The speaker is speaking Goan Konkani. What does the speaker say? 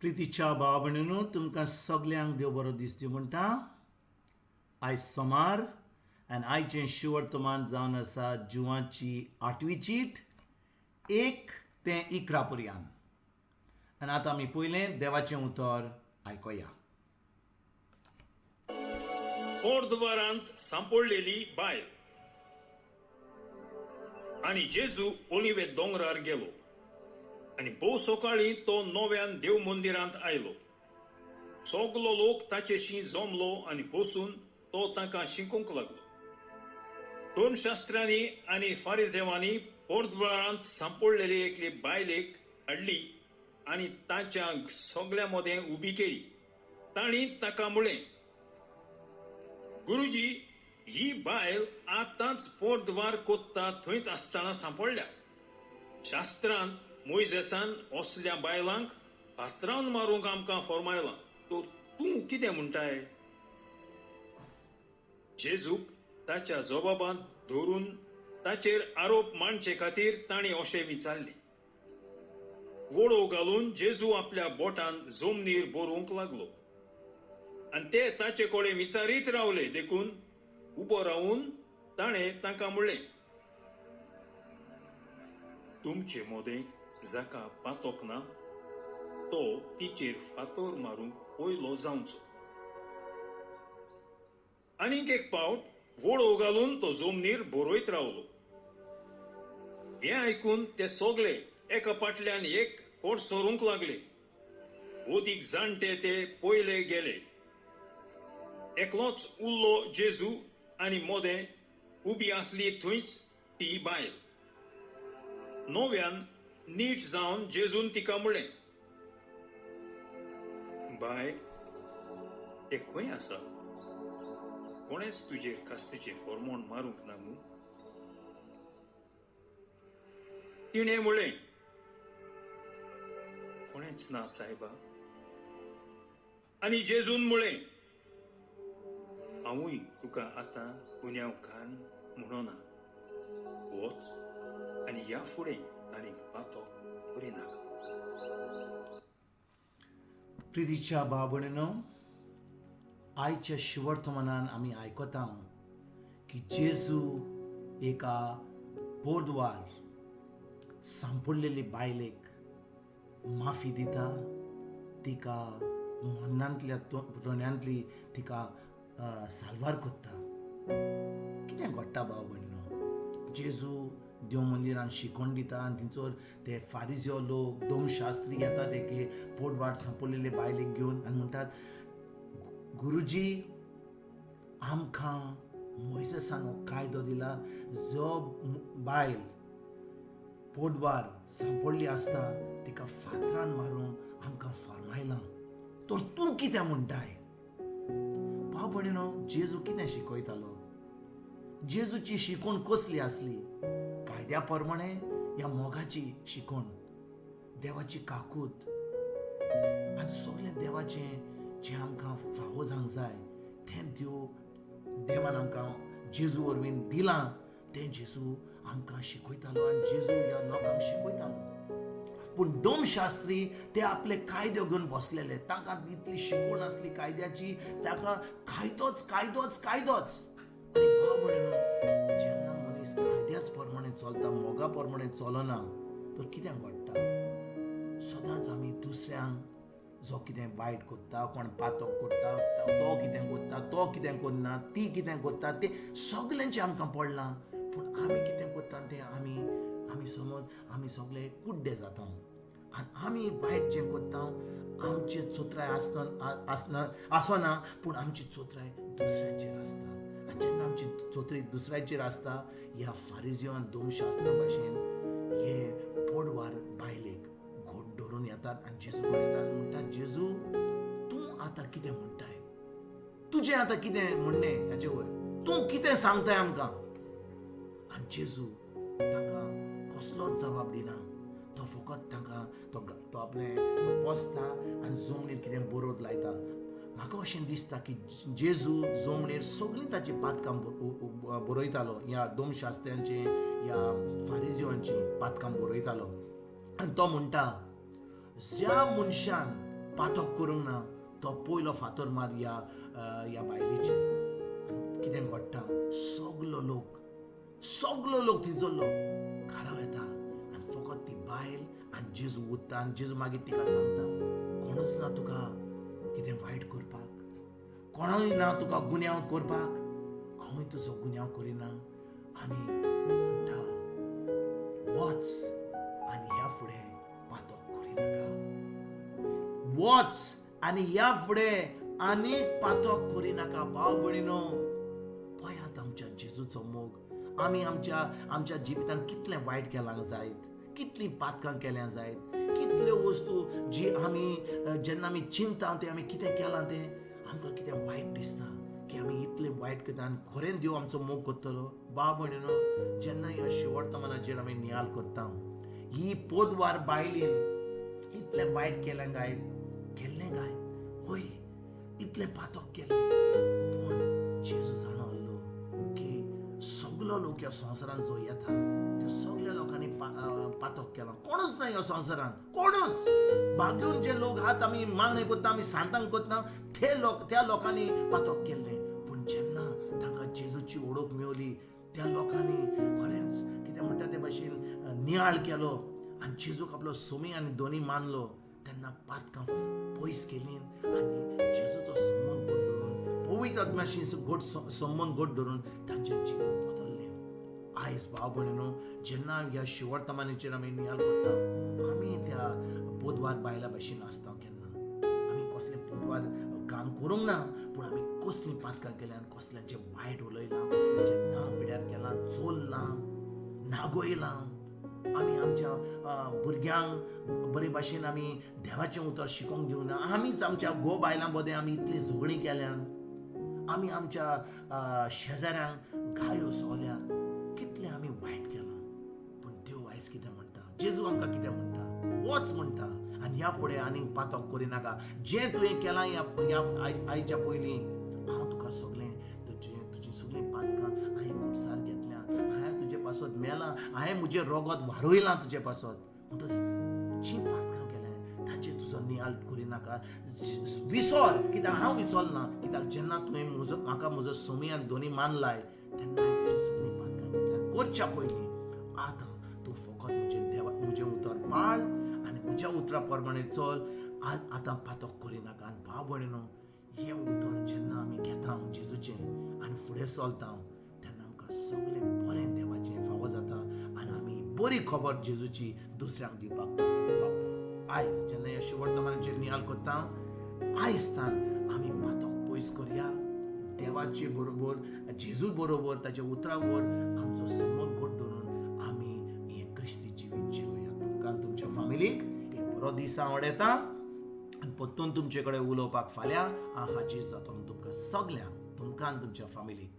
प्रितीच्या भाव भयणीनो, तुमकां सगल्यांक देव बरो दीस दिवं म्हणटा. आयज सोमार आनी आयचें शिवर्तमान जावन आसा जुवाची आठवी चीट 1 ते 11 पर्यंत. आनी आतां आमी पयलें देवाचें उतर आयकोया. पोरद्वारांत सांपडलेली बायल. आनी जेजू ओलिवे दोंगरार गेलो आनी भोव सकाळीं तो नव्यान देव मंदिरांत आयलो. सगलो लोक ताचेशी जमलो आनी बसून तो तांकां शिकोवंक लागलो. धर्मशास्त्र्यांनी आनी फारिजेवांनी पोरद्वारांत सांपडलेली एकली बायलेक हाडली आनी तांच्या सगल्या मदें उबी केली. तांणी ताका म्हळें, गुरुजी, ही बायल आतांच पोरद्वार कोत्ता थंयच आसतना सांपडल्या. शास्त्रांत मोयजेसान असल्या बायलांक फातरावन मारूंक आमकां फॉर्मायलां, तर तूं कितें म्हणटाय? जेजूक ताच्या जबाबांत धरून ताचेर आरोप मांडचे खातीर तांणी अशें विचारलें. वडोव घालून जेजू आपल्या बोटान जमनीर बरोवंक लागलो आनी ते ताचे कडेन विचारीत रावले. देखून उबो रावून ताणें तांकां म्हणलें, तुमचे मदें जाका पातोक ना तो तिचेर फातर मारूंक पयलो जावचो. आनीक एक पावट वडोव घालून तो जमनीर बरयत रावलो. हें आयकून ते सगळे एका फाटल्यान एक कडसरूंक लागले. अदीक जाणटे ते पयले गेले. एकलोच उरलो जेजू आनी मदें उबी आसली थंयच ती बायल. नव्यान नीट जावन जेजून तिका म्हणलें, बाय, ते खंय आसा? कोणेच तुजेर कास्तीचें फॉर्मोण मारूंक ना मूं? तिणें म्हणलें, कोणेच ना सायबा. आनी जेजून म्हणलें, हांवूय तुका आतां गुन्यांवकार म्हणना. वच आनी ह्या फुडें आनीक पातक करिनाका. प्रितीच्या भाव भयणीनो, आयच्या शिवर्तमानान आमी आयकता की जेजू एका पोरद्वार सांपडलेली बायलेक माफी दिता, तिका मरणांतल्या तोंड्यांतली तिका साल्वार करता. कितें घडटा भाव भयणीनो? जेजू देव मंदिरान शिकवण दिता आनी थंयसर ते फारिजो लोक, धर्मशास्त्री येतात एके पोटवाट सांपडलेले बायलेक घेवन आनी म्हणटात, गुरुजी, आमकां मोयजेसान हो कायदो दिला, जो बायल पोटवार सांपडली आसता तिका फातरान मारूंक आमकां फर्मायलां, तर तूं कितें म्हणटाय? भाव भयणीनो, जेजू कितें शिकयतालो? जेजूची शिकवण कसली आसली? कायद्या प्रमाणे ह्या मोगाची शिकवण, देवाची काकूत आनी सगळें देवाचें जें आमकां फावो जावंक जाय तें देवान आमकां जेजू वरवीं दिलां, तें जेजू आमकां शिकयतालो आनी जेजू ह्या लोकांक शिकयतालो. पूण धर्मशास्त्री ते आपले कायदे घेवन बसलेले. तांकां इतली शिकवण आसली कायद्याची, ताका कायदोच, कायदोच, कायदोच. आनी भाव भयणीनो, जेन्ना मनीस कायद्याच प्रमाणे चलता, मोगा प्रमाणे चलना, तर कितें घडटा? सदांच आमी दुसऱ्यांक जो कितें वायट करता, कोण पातक करता, तो कितें करता, तो कितें करना, ती कितें करता, तें सगल्यांचें आमकां पडलां. पूण आमी कितें करता तें आमी समज आमी सगळे कुड्डे जाता आनी आमी वायट जें करता, आमची चोत्राय आसना आसना, पूण आमची चोत्राय दुसऱ्यांचेर आसता. आनी जेन्ना आमची चोत्री दुसऱ्याचेर आसता, ह्या फारिजियो आनी धर्मशास्त्रा भाशेन हे पोडवार बायलेक घट धरून येतात आनी जेजू कडेन येतात आनी म्हणटात, जेजू, तूं आतां कितें म्हणटाय? तुजें आतां कितें म्हणणें हाचे वयर? तूं कितें सांगताय आमकां? आनी जेजू ताका कसलोच जबाब दिना. तो फकत तांकां तो तो आपलें तो बसता आनी जमनीर कितें बरोवंक लायता. म्हाका अशें दिसता की जेजू जमनीर सगळीं ताची पातकां बरयतालो, ह्या धर्मशास्त्र्यांची, ह्या फारिजिवांची पातकां बरयतालो. आनी तो म्हणटा, ज्या मनशान पातक करूंक ना तो पयलो फातर मार ह्या ह्या बायलेचेर. आनी कितें घडटा, सगलो लोक थंयसरलो घरा वता आनी फकत ती बायल आनी जेजू उरता. आनी जेजू मागीर तिका सांगता, कोणूच ना तुका कितें वायट करपाक, कोणूय ना तुका गुन्यांव करपाक, हांवूय तुजो गुन्यांव करिना. आनी म्हणटा वच आनी ह्या फुडें पातक करिनाका, वच आनी ह्या फुडें आनीक पातक करिनाका. भाव भयणीनो, पळयात आमच्या जेजूचो मोग. आमी आमच्या आमच्या जिवितान कितलें वायट केलां जायत, कितलीं पातकां केल्यां जायत, कितल्यो वस्तू जी आमी जेन्ना आमी चिंता तें आमी कितें केलां तें आमकां कितें वायट दिसता की आमी इतलें वायट करता आनी खरें देव आमचो मोग करतलो. भाव भयणीनो, जेन्ना ह्या शिवर्तमानाचेर आमी नियाळ करता, ही पोदवार बायलेन इतलें वायट केलें गायत, केल्लें गायत, हय इतलें पातक केलें, पूण जेजू जाणा आसलो की सगलो लोक ह्या संवसारान जो येता त्या सगल्या लोकांनी पातक केलां. कोणूच ना ह्या संवसारान, कोणूच भाग्यून जे लोक आहात आमी मागणें करता, आमी सांतांक करता, ते लोक त्या लोकांनी पातक केल्लें. पूण जेन्ना तांकां जेजूची ओळख मेवली त्या लोकांनी खरेंच कितें म्हणटा ते भाशेन नियाळ केलो आनी जेजूक आपलो सोमी आनी दोनी मानलो. तेन्ना पातकां पयस केलीं आनी जेजूचो संबंद घट धरून, पवित्र आत्म्याशी घट संबंद घट धरून तांचें जिवीत बदल्लें. आयज भाव भयणीनो, जेन्ना ह्या शिवर्तमानाचेर आमी नियाळ करता, आमी त्या पोदवार बायलां भशेन आसता केन्ना. आमी कसलें पोदवार काम करूंक ना, पूण आमी कसलीं पातकां केल्यां, कसल्यांचें वायट उलयलां, कसल्यांचें नांव पिड्यार केलां, चोरलां, नागयलां. आमी आमच्या भुरग्यांक बरे भाशेन आमी देवाचें उतर शिकोवंक दिवना. आमीच आमच्या घोव बायलां मदें आमी इतलीं झगडीं केल्यान, आमी आमच्या शेजाऱ्यांक गायो सोल्या, कितलें आमी वायट केलां. पूण देव आयज कितें म्हणटा, जेजू आमकां कितें म्हणटा, वच म्हणटा आनी ह्या फुडें आनीक पातक करिनाका. जें तुवें केलां ह्या आयच्या पयलीं हांव तुका सगळें तुजीं सगळीं पातकां हांवें खुर्सार घेतल्या, हांवें तुजे पासत मेलां, हांवें म्हजें रोगत वारयलां तुजे पासत. म्हणटच जीं पातकां केल्यां ताचेर तुजो नियाळ करिनाका, विसर, कित्याक हांव विसरना. कित्याक जेन्ना तुवें म्हजो म्हाका म्हजो सोमी आनी दोनी मानलाय तेन्ना हांवें तुजी सगळीं पातकां घेतल्या. करच्या पयलीं आतां तूं फकत म्हजें देवा म्हजें उतर पाळ आनी म्हज्या उतरा प्रमाणे चल, आतां पातक करिनाका. आनी भाव भयणीनो, हें उतर जेन्ना आमी घेता जेजूचें आनी फुडें चलता तेन्ना आमकां सगळें बरें देवाचें फावो जाता आनी आमी बरी खबर जेजूची दुसऱ्यांक दिवपाक पावता. आयज जेन्ना ह्या शिवर्तमानाचेर नियाळ करता, आयज तान आमी पातक पयस करया, देवाचे बरोबर जेजू बरोबर ताच्या उतरावर आमचो संबंद घट धरून आमी हें क्रिस्ती जिवीत जिवया. तुमकां तुमच्या फामिलीक एक बरो दीस हांव वडयता आनी परतून तुमचे कडेन उलोवपाक फाल्यां हांव हाजीर जातलो. तुमकां सगल्यांक, तुमकां आनी तुमच्या फामिलीक